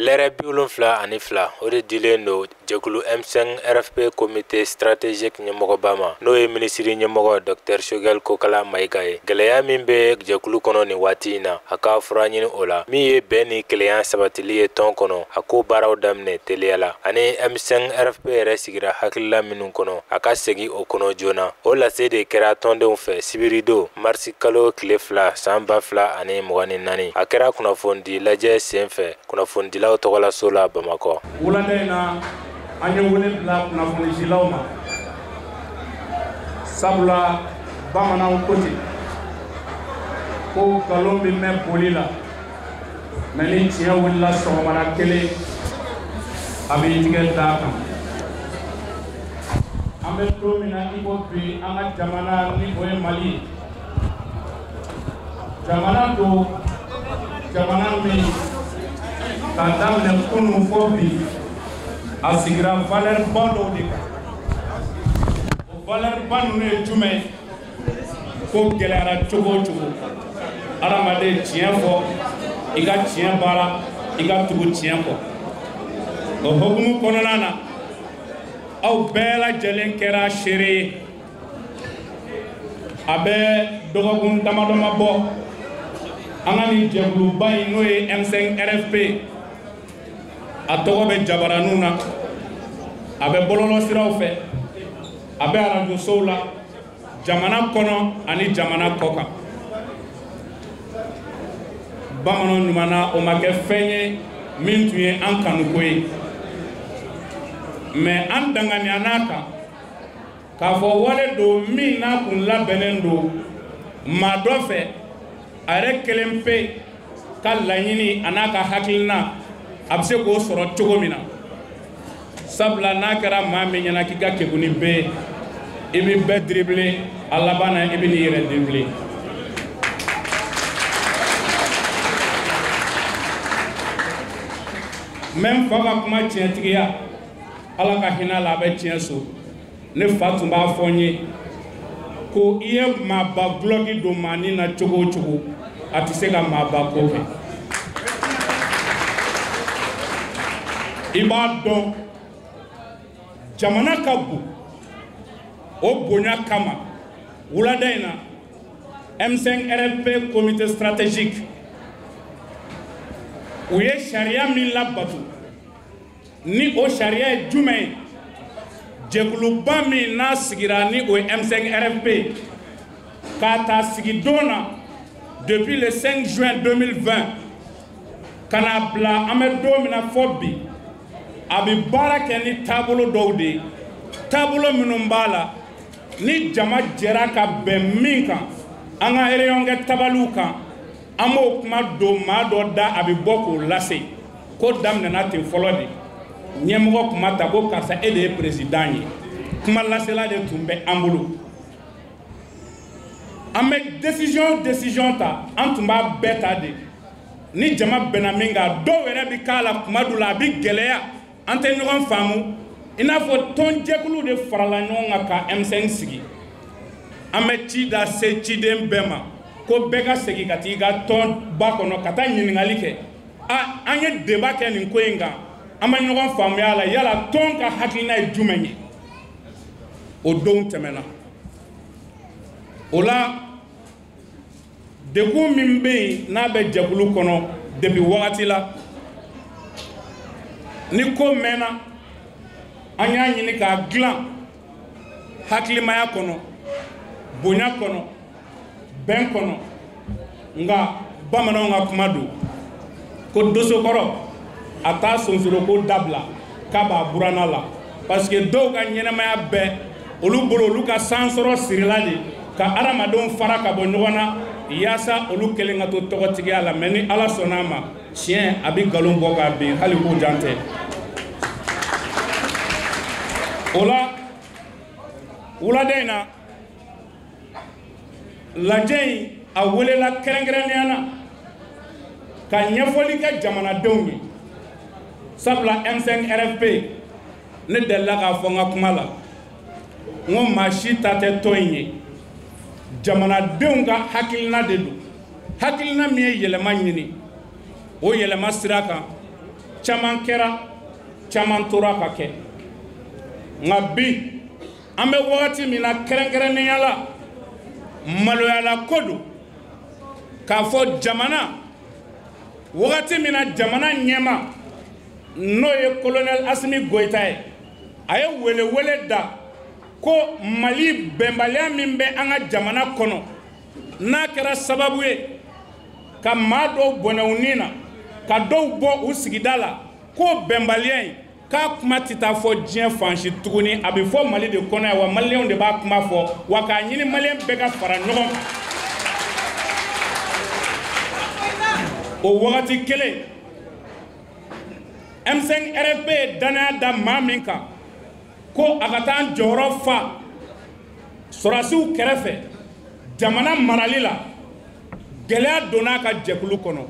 Lɛrɛ 72, o de dilen don jɛkulu M5 RFP comité stratégique ɲɛmɔgɔba ma, n'o ye minisiri ɲɛmɔgɔ Dr Choguel Kokala Maïga ye. Gɛlɛya min bɛ jɛkulu kɔnɔ nin waati in na, a ka fura ɲini o la, min ye bɛn ni kelenya sabatili ye tɔn kɔnɔ, a ko baaraw daminɛ teliya la, ani M5 RFP yɛrɛ sigira hakilila minnu kɔnɔ, a ka segin o kɔnɔ joona. O lase de kɛra tɔndenw fɛ sibiridon marisi kalo tile 2 san 2024. A kɛra kunnafonidi lajɛ sen fɛ kunnafonidilaw tɔgɔlaso la Bamakɔ. Wulada in na, an ye wele bila kunnafonidilaw ma, sabula bamananw ko ten ko nkalon bɛ mɛn boli la, mɛ ni tiɲɛ wulila sɔgɔmada kelen, a bɛ tigɛ d'a kan. An bɛ don min na i ko bi, an ka jamana ni o ye Mali ye, jamana don, jamana min k'a daminɛ kunun fɔ bi, a sigira valeur ba dɔw de kan. O valeur ba ninnu ye jumɛn ye? Ko gɛlɛyara cogo o cogo, adamaden tiɲɛ fɔ, i ka tiɲɛ baara, i ka tugu tiɲɛ kɔ. O hokumu kɔnɔna na, aw bɛɛ lajɛlen kɛra seere ye. A bɛ dɔgɔkun damadɔ ma bɔ, an ka nin jɛkuluba in, n'o ye M5 RFP, a tɔgɔ bɛ jabaraninw na, a bɛ bɔlɔlɔsiraw fɛ, a bɛ arajosow la, jamana kɔnɔ ani jamana kɔ kan. Bamananw ɲuman na, o ma kɛ fɛn ye min tun ye an kanuko ye, mɛ an danganiya n'a kan k'a fɔ wale don min n'a kun labɛnnen don maa dɔ fɛ, a yɛrɛ kelen pe ka laɲini a n'a ka hakilina, a bɛ se k'o sɔrɔ cogo min na. Sabula n'a kɛra maa min ɲɛna k'i ka kekun ni bɛɛ ye, i bɛ bɛɛ diribile, a laban na i bɛ n'i yɛrɛ diribile. N bɛ n fa ka kuma tiɲɛtigiya, Ala ka hinɛ la, a bɛ tiɲɛ so. Ne fa tun b'a fɔ n ye ko i ye maaba gulɔki don maanin na cogo o cogo, a tɛ se ka maaba ko kɛ. I b'a dɔn jamana ka bon, o bonya kama wulada in na, M5 RFP comité stratégique, u ye sariya min labato, ni o sariya ye jumɛn ye? Jɛkuluba min n'a sigira, ni o ye M5 RFP, k'a ta sigi don na depuis le 5 juin 2020 ka n'a bila an bɛ don min na fɔ bi, a bɛ baara kɛ ni taabolo dɔw de ye, taabolo minnu b'a la ni jama jɛra ka bɛn min kan. An ka réunion kɛ tabaliw kan, an b'o kuma don maa dɔ da, a bɛ bɔ k'o lase. Ko daminɛna ten fɔlɔ de, ɲɛmɔgɔ kuma ta ko karisa e de ye président ye, kuma lasela de tun bɛ an bolo. An bɛ décision ta, an tun b'a bɛɛ ta de ni jama bɛnna min kan. Dɔw yɛrɛ bɛ k'a la kuma dɔ la, a bɛ gɛlɛya, an tɛ ɲɔgɔn faamu, i n'a fɔ tɔnjɛkulu de farala ɲɔgɔn kan ka M5 sigi. An bɛ ci da se ciden bɛɛ ma ko bɛɛ ka segin ka t'i ka tɔnba kɔnɔ ka taa ɲininkali kɛ. A an ye débat kɛ nin ko in kan, an ma ɲɔgɔn faamuya la, yala tɔn ka hakilina ye jumɛn ye? O don tɛmɛna. O la, degun min bɛ yen n'a bɛ jɛkulu kɔnɔ depuis wagati la, ni ko mɛnna, an y'a ɲini k'a dilan hakilimaya kɔnɔ, bonya kɔnɔ, bɛn kɔnɔ. Nka bamananw ka kuma don ko dosokɔrɔ a t'a sonsoroko dabila k'a b'a buranna la, parce que dɔw ka ɲɛnɛmaya bɛɛ olu bolo, olu ka sansɔrɔ sirila de ka adamadenw fara ka bɔ ɲɔgɔn na yaasa olu kelen ka to tɔgɔtigiya la. Mɛ ni Ala sɔnna a ma, tiɲɛ a bɛ nkalon bɔ k'a bin, hali k'o jan tɛ. O la, wulada in na, lajɛ in a welela kɛrɛnkɛrɛnnenya na ka ɲɛfɔli kɛ jamanadenw ye. Sabula M5 RFP, ne delila k'a fɔ n ka kuma la, N ko maa si ta tɛ tɔn in ye, jamanadenw ka hakilina de don, hakilina min ye yɛlɛma ɲini. O yɛlɛma sira kan caman kɛra, caman tora ka kɛ. Nka bi an bɛ wagati min na, kɛrɛnkɛrɛnnenya la, maloyala ko don k'a fɔ jamana wagati min na, jamana ɲɛma n'o ye colonel Assimi Goïta ye, a ye welewele da ko Mali bɛnbaliya min bɛ an ka jamana kɔnɔ, n'a kɛra sababu ye ka maa dɔw bɔnɛ u ni na, ka dɔw bɔ u sigida la, k'o bɛnbaliya in k'a kuma tɛ taa fɔ diɲɛ fan si tuguni, a bɛ fɔ Mali de kɔnɔ yan, wa maliyɛnw de b'a kuma fɔ, wa k'a ɲini maliyɛn bɛɛ ka fara ɲɔgɔn kan. O wagati kelen, M5 RFP ye danaya da maa min kan ko a ka taa an jɔyɔrɔ fa sɔrɔdasiw kɛrɛfɛ jamana marali la, gɛlɛya donna a ka jɛkulu kɔnɔ.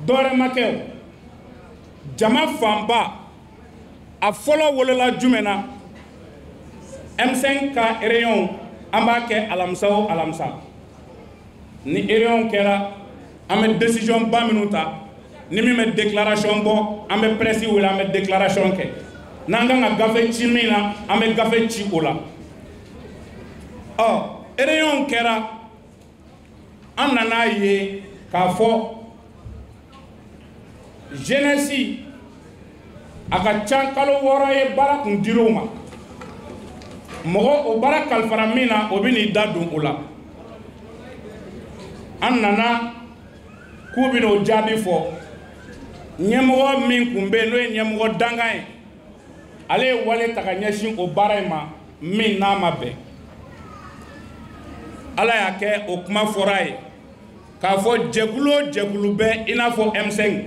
Dɔwɛrɛ ma kɛ o, jama fanba a fɔlɔ wolola jumɛn na? M5 ka réunion an b'a kɛ alamisa o alamisa. Ni réunion kɛra, an bɛ décision ba minnu ta, ni min bɛ déclaration bɔ, an bɛ presse wele, an bɛ déclaration kɛ. N'an kan ka gafe ci min na, an bɛ gafe ci o la. Ɔ réunion kɛra, an nana ye k'a fɔ jeunesse a ka ca kalo 6 ye baara kun dir'o ma. Mɔgɔ o baara kalifara min na, o bɛ n'i da don o la. An nana k'u bɛ n'o jaabi fɔ. Ɲɛmɔgɔ min kun bɛ yen, n'o ye ɲɛmɔgɔ dankan ye, ale ye wale ta ka ɲɛsin o baara in ma min n'a ma bɛn. Ala y'a kɛ o kuma fɔra a ye k'a fɔ jɛkulu o jɛkulu bɛ i n'a fɔ M5,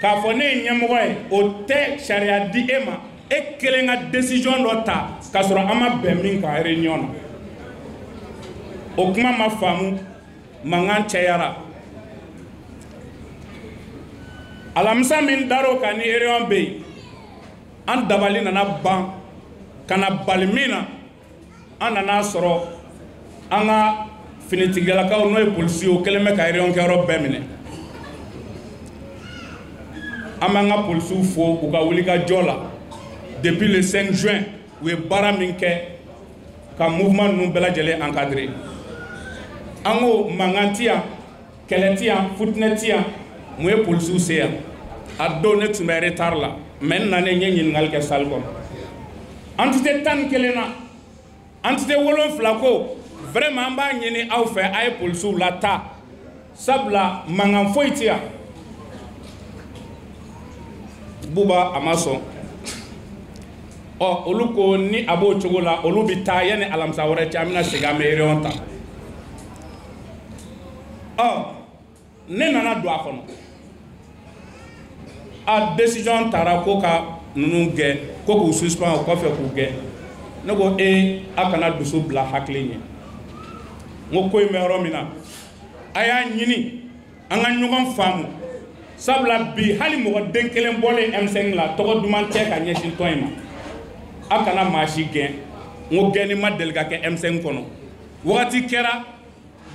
k'a fɔ ne ye ɲɛmɔgɔ ye, o tɛ sariya di e ma e kelen ka décision dɔ ta k'a sɔrɔ an ma bɛn min kan réunion na. O kuma ma faamu, mankan cayara. Alamisa min dar'o kan ni réunion bɛ yen, an dabali nana ban ka na bali min na, an nana sɔrɔ an ka finitigilakaw n'o ye polisi ye, o kɛlen bɛ ka réunion kɛyɔrɔ bɛɛ minɛ. An b'an ka polisiw fo u ka wulikajɔ la depuis le 5 juin, u ye baara min kɛ ka mouvement ninnu bɛɛ lajɛlen encadré. An ko mankan ti yan, kɛlɛ ti yan, futinɛ ti yan, mun ye polisiw se yan? A don ne tun bɛ retard la, mais n nanen n ye ɲininkali kɛ salle kɔnɔ. Entité 11 na, entité 7 ko vraiment an b'a ɲini aw fɛ a ye polisiw lataa, sabula mankan foyi ti yan. Buba a ma sɔn. Ɔ olu ko ni a b'o cogo la, olu bɛ taa yanni alamisa wɛrɛ cɛ, an bɛna segin an bɛ réunion ta. Ɔ ne nana don a kɔnɔ, a décision taara ko ka ninnu gɛn, ko k'u suspend, o kɔfɛ k'u gɛn. Ne ko e a kana dusu bila hakili ɲɛ. N ko ko in bɛ yɔrɔ min na, a y'a ɲini an ka ɲɔgɔn faamu, sabula bi hali mɔgɔ den kelen bɔlen M5 la, tɔgɔ duman tɛ ka ɲɛsin tɔn in ma. A kana maa si gɛn. N ko gɛnni ma deli ka kɛ M5 kɔnɔ. Wagati kɛra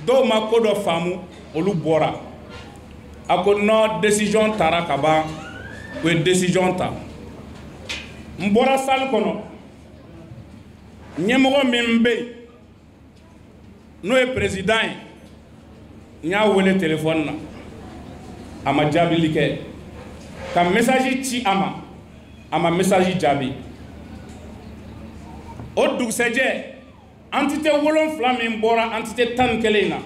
dɔw ma ko dɔ faamu, olu bɔra. A ko non, décision taara ka ban, u ye décision ta. N bɔra salle kɔnɔ, ɲɛmɔgɔ min bɛ yen n'o ye président ye, n y'a wele téléphone na, a ma jaabili kɛ. Ka message ci a ma, a ma message jaabi. O dugusɛjɛ, entité 7 min bɔra entité 11 in na,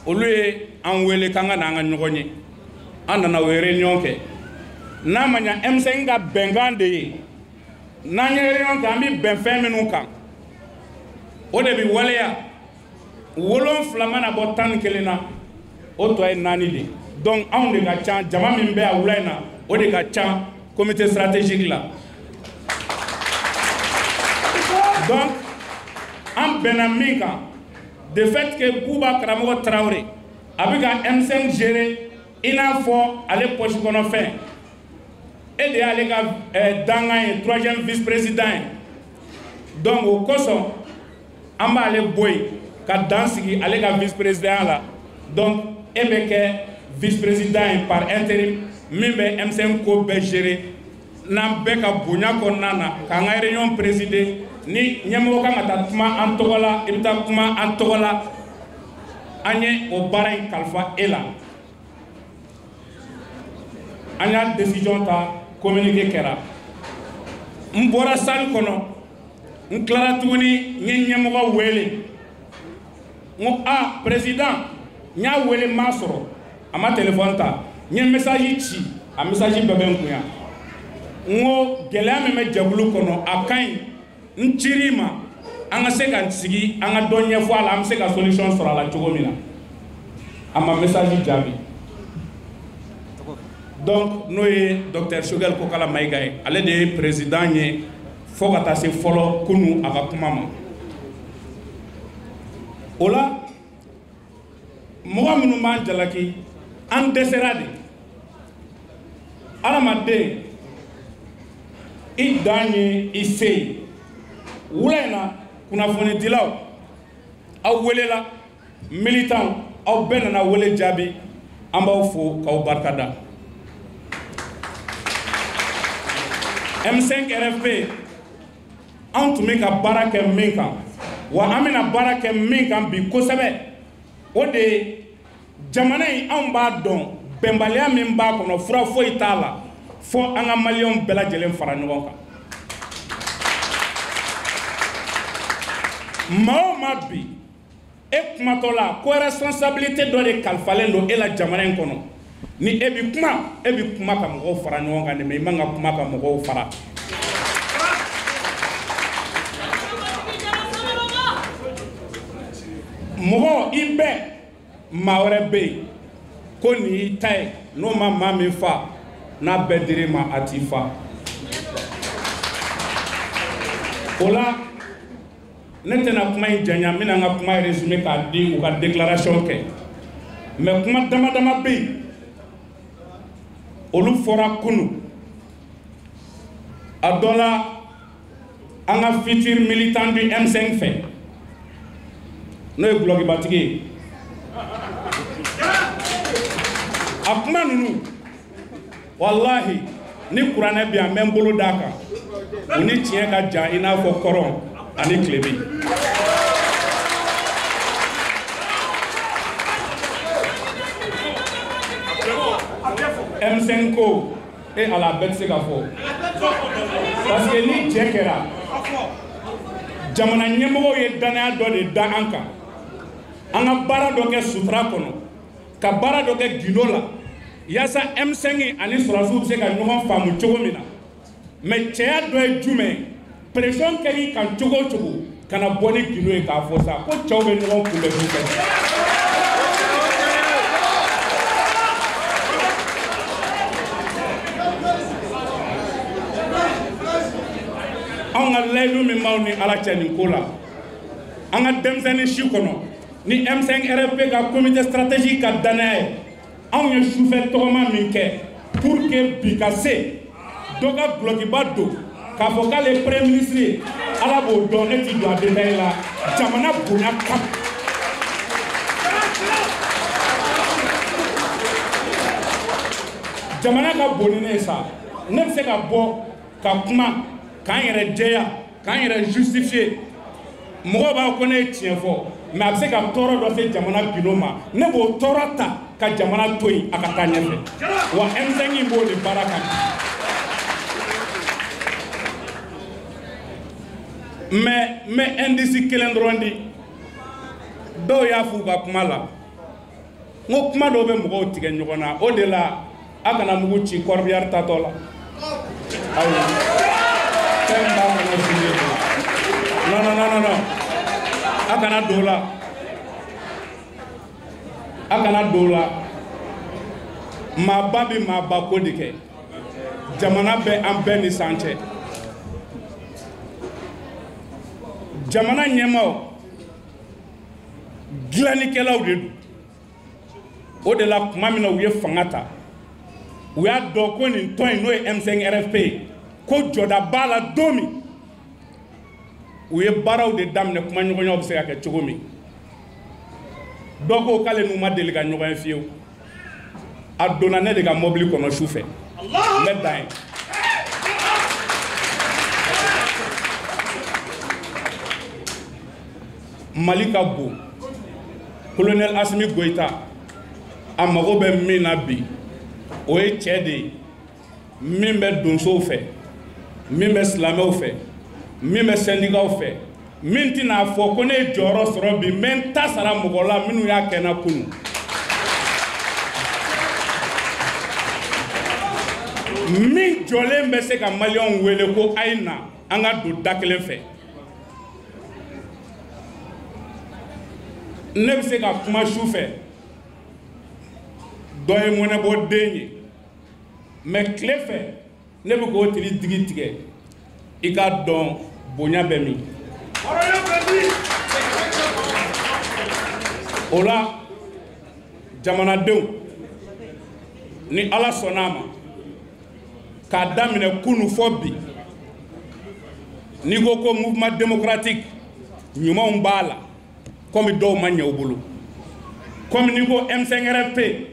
olu ye an wele k'an ka na an ka ɲɔgɔn ye. An nana o réunion kɛ. N'a ma ɲa, M5 ka bɛnkan de ye, n'an ye réunion kɛ, an bɛ bɛn fɛn minnu kan, o de bɛ waleya. 7 mana bɔ 11 na, o tɔ ye 4 de. Donc anw de ka ca, jama min bɛ a wula in na, o de ka ca comité stratégique la. Donc an bɛnna min kan, de fait que Bouba Karamɔgɔ Traoré a bɛ ka M5 gérer i n'a fɔ ale poche kɔnɔ fɛn, e de y'ale ka dangan ye, troisième vice président ye. Donc o kosɔn an b'ale bɔ yen ka dan sigi ale ka vice président la. Donc e bɛ kɛ vice président ye par intérim min bɛ M5 ko bɛɛ gérer n'an bɛɛ ka bonya kɔnɔna na k'an ka réunion présider. Ni ɲɛmɔgɔ kan ka taa kuma an tɔgɔ la, i bɛ taa kuma an tɔgɔ la. An ye o baara in kalifa e la. An y'a décision ta, communiqué kɛra. N bɔra salle kɔnɔ, n tilara tuguni n ye ɲɛmɔgɔ wele. N ko a président, n y'a wele n m'a sɔrɔ, a ma téléphone ta. N ye message ci, a message bɛɛ bɛ n kun yan. N ko gɛlɛya min bɛ jɛkulu kɔnɔ a ka ɲi, n cir'i ma, an ka se ka sigi an ka dɔ ɲɛfɔ a la, an bɛ se ka solution sɔrɔ a la cogo min na. A ma message jaabi. Donc n'o ye docteur Choguel Kokalla Maïga ye, ale de ye président ye fo ka taa se fɔlɔ kunu a ka kuma ma. O la mɔgɔ minnu b'an jalaki, an dɛsɛra de. Adamaden i dan ye i se ye. Wula in na kunnafonidilaw aw welela, militants aw bɛɛ nana wele jaabi, an b'aw fo k'aw barika da. M5 RFP anw tun bɛ ka baara kɛ min kan, wa an bɛna baara kɛ min kan bi kosɛbɛ, o de ye jamana in anw b'a dɔn bɛnbaliya min b'a kɔnɔ, fura foyi t'a la fo an ka maliyɛnw bɛɛ lajɛlen fara ɲɔgɔn kan. Maa o maa bi e kumatɔ la ko responsabilité dɔ de kalifalen don e la jamana in kɔnɔ, ni e bi kuma, e bi kuma ka mɔgɔw fara ɲɔgɔn kan de, mais i man ka kuma ka mɔgɔw fara. Mɔgɔ i bɛɛ maa wɛrɛ bɛ yen ko nin y'i ta ye, n'o ma maa min fa, n'a bɛɛ dir'i ma a t'i fa. O la ne tɛna kuma in janya, n bɛna n ka kuma résumé k'a di u ka déclaration kɛ. Mais kuma dama dama bɛ yen, olu fɔra kunun. A dɔ la an ka futur militant du M5 fɛ, n'o ye gulɔkibatigi ye. A kuma ninnu, walahi ni kuranɛ bɛ yan, n bɛ n bolo d'a kan, u ni tiɲɛ ka jan i n'a fɔ kɔrɔn ani tilebin. M5 ko e ala a bɛɛ tɛ se ka fɔ, parce que ni jɛ kɛra, jamana ɲɛmɔgɔw ye danaya dɔ de da an kan, an ka baara dɔ kɛ sutura kɔnɔ, ka baara dɔ kɛ gindo la, yaasa M5 ani sɔrɔdasiw bɛ se ka ɲɔgɔn faamu cogo min na. Mais cɛya dɔ ye jumɛn ye? Pression kɛr'i kan cogo o cogo, kana bɔ ni gindo ye k'a fɔ sa ko cɛw bɛ ɲɔgɔn kunbɛn k'u kɛ. Anw ka layidu min b'aw ni Ala cɛ nin ko la, an ka denmisɛnnin si kɔnɔ ni M5 RFP ka comité stratégique ka danaya ye, anw ye sufɛ tɔgɔma min kɛ pour que bi ka se dɔ ka gulɔkiba don k'a fɔ k'ale ye premier ministre ye, Ala b'o dɔn, ne ti don a détail la, jamana bonya kama. Jamana ka bon ni ne ye sa, ne bɛ se ka bɔ ka kuma k'an yɛrɛ jɛya, k'an yɛrɛ justifier. Mɔgɔw b'a fɔ ko ne ye tiɲɛ fɔ, mais a bɛ se ka tɔɔrɔ dɔ se jamana gindo ma, ne b'o tɔɔrɔ ta ka jamana to yen a ka taa ɲɛfɛ. Wa M5 in b'o de baara kan. Mais n bɛ indice kelen dɔrɔn di, dɔw y'a f'u ka kuma la, n ko kuma dɔw bɛ mɔgɔw tigɛ ɲɔgɔn na, o de la a kana mugu ci corbillard tatɔ la. Ayi, fɛn b'a kɔnɔ sujet de la. Non non non non, a kana don o la, a kana don o la. Maaba bɛ maaba ko de kɛ, jamana bɛ an bɛɛ ni san cɛ. Jamana ɲɛmaaw dilannikɛlaw de don. O de la tuma min na u ye fanga ta, u y'a dɔn ko nin tɔn in n'o ye M5 RFP ye, ko jɔda b'a la don min, U ye baaraw de daminɛ, kumaɲɔgɔnyaw bɛ se ka kɛ cogo min. Dɔ ko k'ale n'u ma deli ka ɲɔgɔn ye fiyewu, a donna ne de ka mobili kɔnɔ su fɛ. N bɛ dan yen. Mali ka bon. Colonel Assimi Goïta, a mago bɛ min na bi, o ye cɛ de ye min bɛ donsow fɛ, min bɛ silamɛw fɛ, min bɛ syndicats fɛ, min tɛna fɔ ko ne ye jɔyɔrɔ sɔrɔ bi, n bɛ n ta sara mɔgɔ la minnu y'a kɛ n na kunun. Min jɔlen bɛ se ka maliyɛnw wele ko a ye na an ka don da kelen fɛ. Ne bɛ se ka kuma su fɛ, dɔ ye mɔnɛbɔ den ye, mɛ tile fɛ ne bɛ k'o tigi digi tigɛ. I k'a dɔn bonya bɛ min. O la jamanadenw, ni Ala sɔnna a ma, k'a daminɛ kunun fɔ bi, n'i ko ko mouvement démocratique, ɲumanw b'a la komi dɔw ma ɲɛ u bolo, komi n'i ko M5RFP,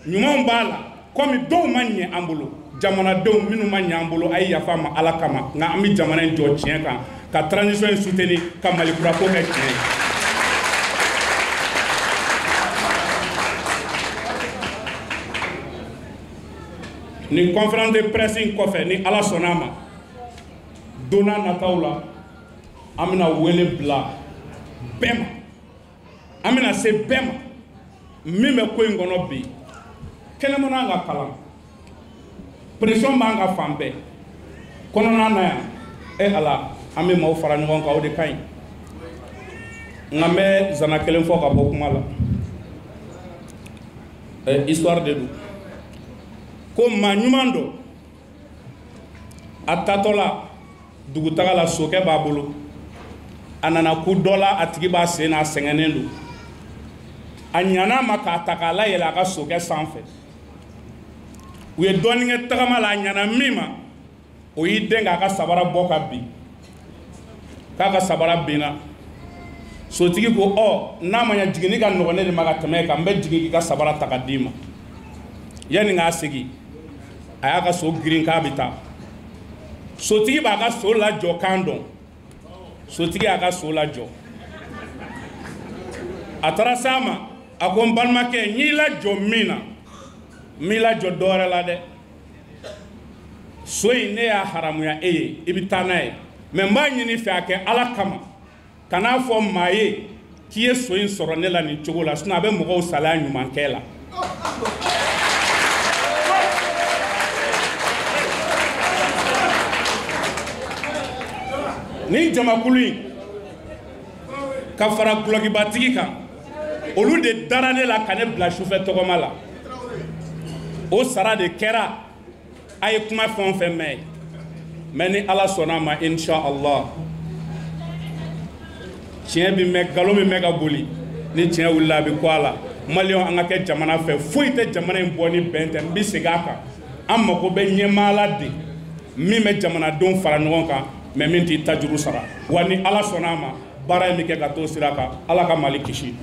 ɲumanw b'a la komi dɔw ma ɲɛ an bolo. Jamanadenw minnu ma ɲɛ an bolo, a ye yafa ma Ala kama, nka an bɛ jamana in jɔ tiɲɛ kan, ka transition in soutenir, ka Mali kura ko kɛ tiɲɛ ye. Nin conférence de presse in kɔfɛ, ni Ala sɔnna a ma, don n'a nataw la, an bɛna wele bila bɛɛ ma, an bɛna se bɛɛ ma min bɛ ko in kɔnɔ bi. Kɛnɛmana an ka kalan, pression b'an ka fan bɛɛ kɔnɔna na yan. E Ala, an bɛ maaw fara ɲɔgɔn kan, o de ka ɲi. Nka n bɛ zana kelen fɔ ka bɔ kuma la. Histoire de don ko maa ɲuman dɔ, a tatɔ la dugutaga la, sokɛ b'a bolo. A nana ku dɔ la, a tigi b'a sen na, a sɛgɛnnen don. A ɲan'a ma k'a ta k'a layɛlɛ a ka sokɛ sanfɛ. U ye dɔɔnin kɛ tagama la, a ɲana min ma, o y'i den k'a ka sabara bɔ ka bin, k'a ka sabara binna. Sotigi ko ɔ, n'a ma ɲɛ jiginni ka nɔgɔn ne de ma ka tɛmɛ e kan, n bɛ jigin k'i ka sabara ta ka d'i ma. Yanni k'a segin, a y'a ka so girin k'a bɛ taa. Sotigi b'a ka so lajɔ kan dɔn. Sotigi y'a ka so lajɔ, a taara s'a ma, a ko n balimakɛ, n y'i lajɔ min na, n m'i lajɔ dɔ wɛrɛ la dɛ. So in ne y'a haramuya e ye, i bɛ taa n'a ye, mɛ n b'a ɲini fɛ a kɛ Ala kama, kan'a fɔ maa ye k'i ye so in sɔrɔ ne la nin cogo la, sinon a bɛ mɔgɔw salaya ɲumankɛ la. Nin jamakulu in ka fara gulɔkibatigi kan, olu de dara ne la ka ne bila sufɛ tɔgɔma la. O sara de kɛra a ye kuma fɛn o fɛn mɛn. Mɛ ni Ala sɔnna a ma, insha Allah, tiɲɛ bɛ mɛn, nkalon bɛ mɛn ka boli. Ni tiɲɛ wulila, a bɛ kɔ a la. Maliyɛnw, an ka kɛ jamana fɛ. Foyi tɛ jamana in bɔ ni bɛn tɛ. N bɛ segin a kan, an mago bɛ ɲɛmaa la de min bɛ jamanadenw fara ɲɔgɔn kan, mɛ min t'i ta juru sara. Wa ni Ala sɔnna a ma, baara in bɛ kɛ ka t'o sira kan. Ala ka Mali kisi.